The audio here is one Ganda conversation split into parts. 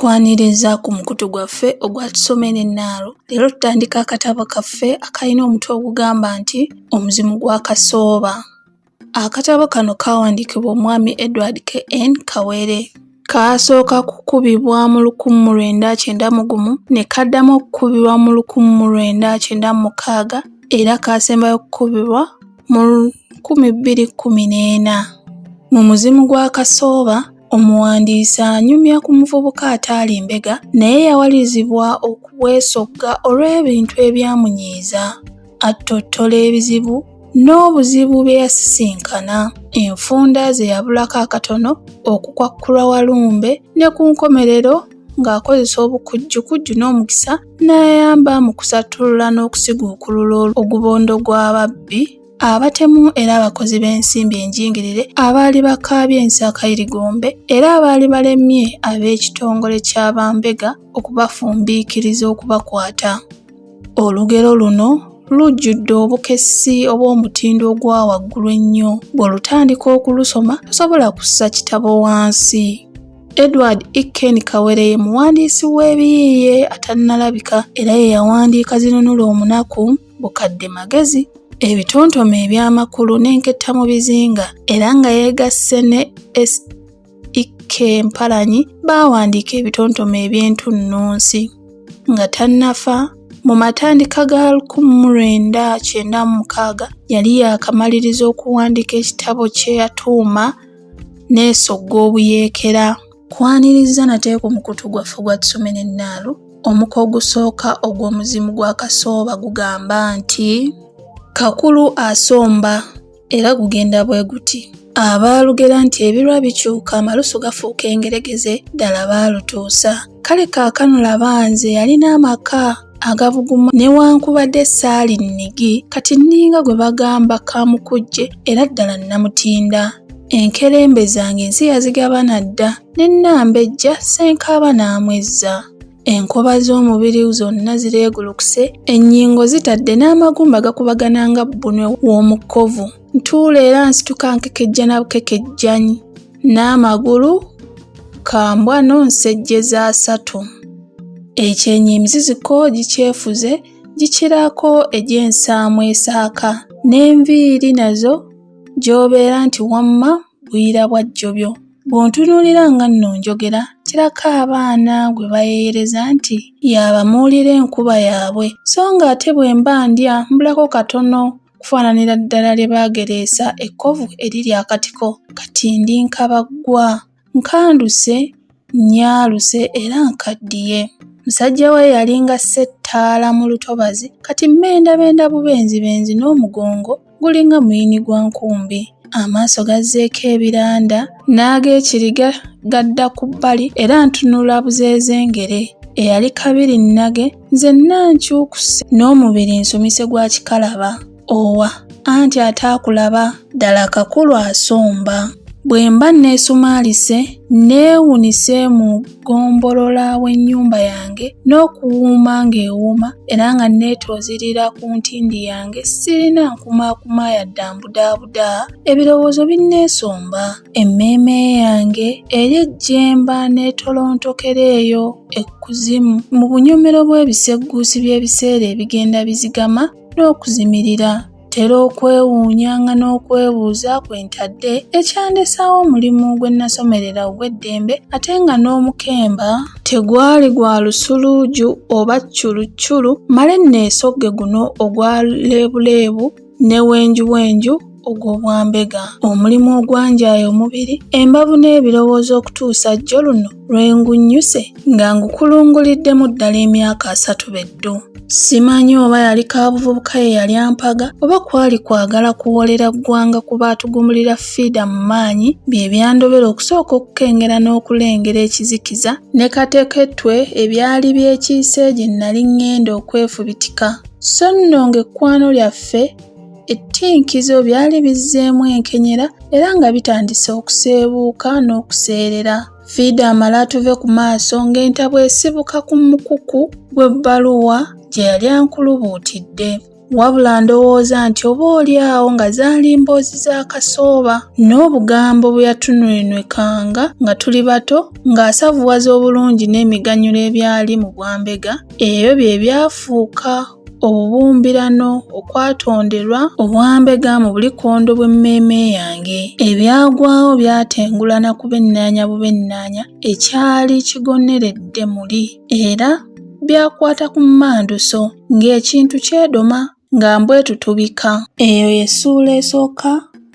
Tukwaniriza ku mukutu gwaffe ogwa Tusome ne Nnaalo. Leero tutandika akatabo kaffe akalina omutwe ogugamba nti Omuzimu gwa Kasooba. Akatabo kano kaawandiikibwa omwami Edward KN Kawere. Kaasooka kukubibwa mu 1991 ne kaddamu okukubibwa mu 1996 era kaasembayo okukubibwa mu 2014. Mu Muzimu gwa Kasooba, Omuwandiisi anyumya ku muvubuka ataali mbega naye yawalirizibwa okwesogga olw'ebintu ebyamunyiiza. Attottola ebizibu n'obuzibu bye yasisinkana, enfunda ze yabulako akatono okukwakkulwa Walumbe ne ku nkomerero ng'akozesa obukujjukujju n'omukisa n'ayamba mu kusattulula n'okusiguukulula ogubondo gw'ababbi abatemu era abakozi b'ensimbi enjingirire abaali bakaabye ensakayirigombe era abaali balemye ab'ekitongole kya bambega okubafumbiikiriza okubakwata. Olugero luno lujjudde obukessi obw'omutindo ogwa waggulu ennyo. Bw'olutandika okulusoma tosobola kussa kitabo wansi. Edward E. Ken Kawere ye muwandiisi w'ebiyiiye atannalabika era ye yawandiika Zinunula Omunaku, Bukadde Magezi, ebitontome eby'amakulu n'enketta mu bizinga era nga yeegasse ne SEK Mpalanyi baawandiika ebitontome eby'entunnunsi. Nga tannafa, mu matandika ga 1996 yali yaakamaliriza okuwandiika ekitabo kye yatuuma Neesogga Obuyeekera. Nkwaniriza nate ku mukutu gwaffe ogwa Tusome ne Naalu. Omuko ogusooka ogw'omuzimu gwa Kasooba gugamba nti Kakulu asomba era gugenda bwe guti. Abaalugera nti ebirwa bikyuka amalusu gafuuka engeregeze ddala baalutuusa. Kale kaakano laba nze yalina amaka agabuguma newankubadde saali nnigi kati nninga gwe bagamba kamukujje era ddala nnamutinda. Enkerembe zange ensi yazigabana dda ne Nnambejja Ssenkaaba n'amwezza. Enkoba z'omubiri zonna zireegulukuse, ennyingo zitadde n'amagumba gakubagana nga bbunwe w'omu kkovu. Ntuula era nsituka nkekejja na bukekejjanyi n'amagulu kambwano nsejjeza asatu. Ekyenyi emiziziko gikyefuze gikirako egy'ensaamu esaaka n'enviiri nazo gy'obeera nti wamma buyira bwa jjobyo. Bw'ontunuulira nga nno njogera, kirako abaana gwe bayeeyereza nti y'abamuulira enkuba yaabwe so ng'ate bwe mba ndya mbulako katono kufaananira ddala lye baagereesa ekkovu eriri akatiko. Kati ndi nkabaggwa, nkanduse, nnyaaluse era nkaddiye. Musajja we yalinga ssettaala mu lutobazi kati mmendabenda bubenzibenzi n'omugongo gulinga muyini gwa nkumbi. Amaaso gazzeeko ebiranda n'ag'ekiriga gadda ku bbali era ntunula buzeezengere. Eyali kabiri nnage nzenna nkyukuse n'omubiri nsumise gwa kikalaba. Owa anti ataakulaba ddala Kakulu asomba. Bwe mba nneesumaalise nneewunise mu ggombolola w'ennyumba yange n'okuwuuma ng'ewuuma era nga nneetoozirira ku ntindi yange sirina nkumaakuma yadde ambudaabuda, ebirowoozo binneesomba. Emmeeme yange eri ejjemba n'etolontokera eyo ekkuzimu mu bunyomero bw'ebisegguusi by'ebiseera ebigenda bizigama n'okuzimirira. Ntera okwewuunyanga n'okwebuuza kwe ntadde ekyandesaawo omulimu gwe nnasomerera ogw'eddembe ate nga n'omukemba tegwali gwa lusuluuju oba cculucculu mmale nneesogge guno ogwa leebuleebu ne wenjuwenju ogw'obwambega. Omulimu ogwanjaaya omubiri, embavu n'ebirowoozo okutuusa jjo luno lwe ngunnyuse nga ngukulunguliddemu ddala emyaka asatu be ddu. Simanyi oba yali kaabuvubuka ye yali ampaga oba kwali kwagala kuwolera ggwanga kuba atugumulira ffiida mu maanyi bye byandobera okusooka okukengera n'okulengera ekizikiza ne kateketwe ebyali byekiise gye nnali ŋŋenda okwefubitika. So nno ng'ekkwano lyaffe ettinkizo byali bizzeemu enkenyera era nga bitandise okuseebuuka n'okuseerera. Fiida amale atuve ku maaso ng'entabwe esibuka ku mukuku gw'ebbaluwa gye yali ankulubuutidde. Wabula ndowooza nti oba oli awo nga zaali mboozi za Kasooba n'obugambo bwe yatunwenwekanga nga tuli bato ng'asavuwaza obulungi n'emiganyulo ebyali mu bwambega, ebyo bye byafuuka obubumbirano okwatonderwa obwambega mu bulikondo bw'emmeeme yange. Ebyagwawo byatengula na kubennaanya bubennaanya ekyali kigoneredde muli era byakwata ku mmanduso ng'ekintu kyedoma nga mbwetutubika. Eyo y'essuula esooka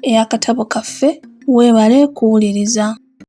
ey'akatabo kaffe. Weebale kuwuliriza.